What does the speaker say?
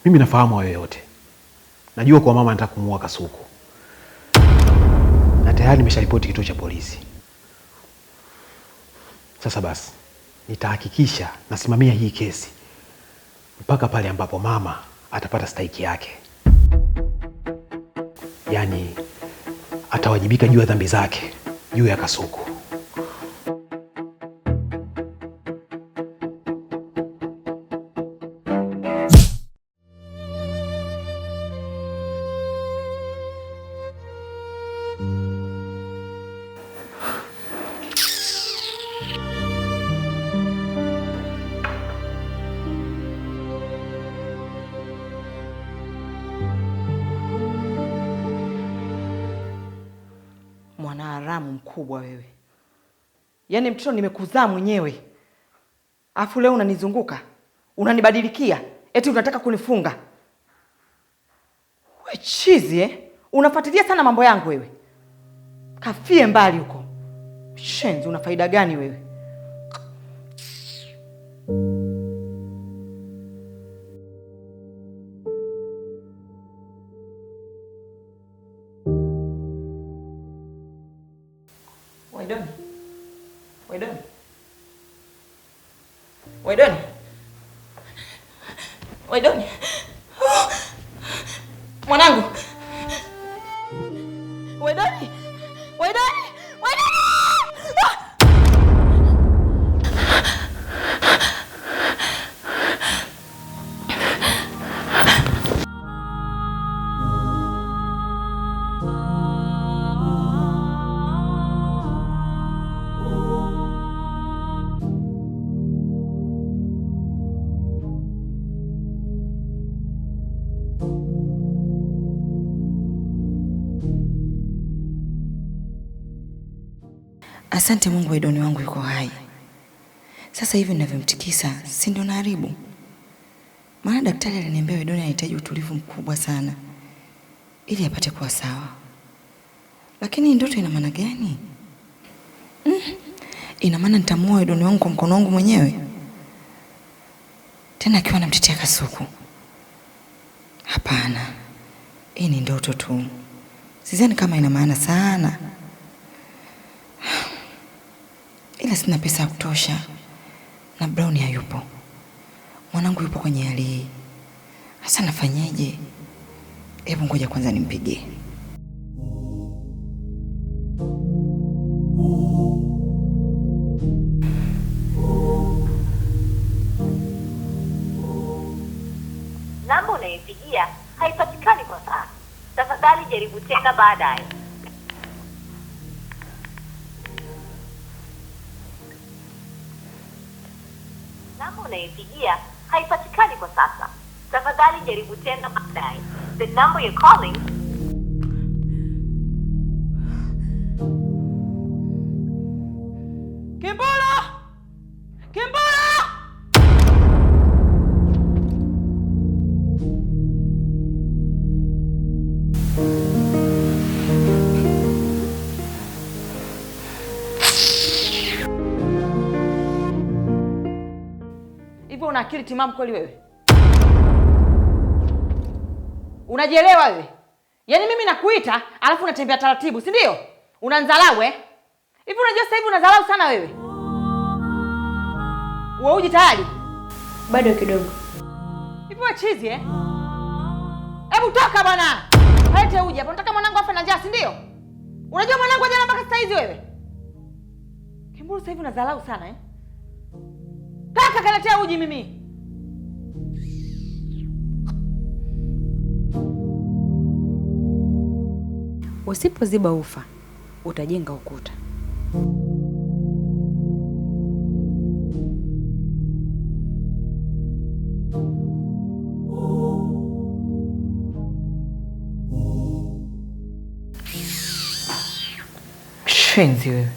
Mimi nafahamu hayo yote. Najua kwa mama anataka kumuua Kasuku. Na tayari nimesharipoti kituo cha polisi. Sasa basi, nitahakikisha nasimamia hii kesi mpaka pale ambapo mama atapata stahiki yake. Yaani atawajibika juu ya dhambi zake juu ya Kasuku. Mwanaharamu mkubwa wewe! Yaani mtoto nimekuzaa mwenyewe, afu leo unanizunguka unanibadilikia, eti unataka kunifunga. We chizi eh? Unafuatilia sana mambo yangu wewe. Kafie mbali huko shenzi, una faida gani wewe? Waidoni, Waidoni, Waidoni, Waidoni, mwanangu, Waidoni, Waidoni, Waidoni! Asante Mungu, Waidoni wangu yuko hai. Sasa hivi ninavyomtikisa, si ndio naharibu? Maana daktari aliniambia Waidoni anahitaji utulivu mkubwa sana ili apate kuwa sawa. Lakini ndoto ina maana gani? Ina maana nitamuoa Waidoni wangu kwa mkono wangu mwenyewe, tena akiwa anamtetea Kasuku? Hapana, hii ni ndoto tu, sidhani kama ina maana sana, ila sina pesa ya kutosha na Brown hayupo, mwanangu yupo kwenye hali hii. Hasa nafanyeje? Hebu ngoja kwanza nimpigie. Namba unayopigia haipatikani kwa sasa. Tafadhali jaribu tena baadaye. Namba unayopigia haipatikani kwa sasa. Tafadhali jaribu tena baadaye. The number you're calling Kimbula! Kimbula! Hivyo una akili timamu kweli wewe? Unajielewa wewe? Yaani mimi nakuita alafu unatembea taratibu, si ndio? Unanidharau eh? Hivi unajua sasa hivi unadharau sana wewe. Wewe uji tayari? Bado kidogo. Hivi wewe chizi eh? Hebu toka bwana. Lete uji hapa. Unataka mwanangu afe na njaa, si ndio? Unajua mwanangu hajala mpaka sasa hizi wewe. Kimburu sasa hivi unadharau sana eh? Kaka kaletea uji mimi. Usipoziba ufa utajenga ukuta. Shenzi wewe.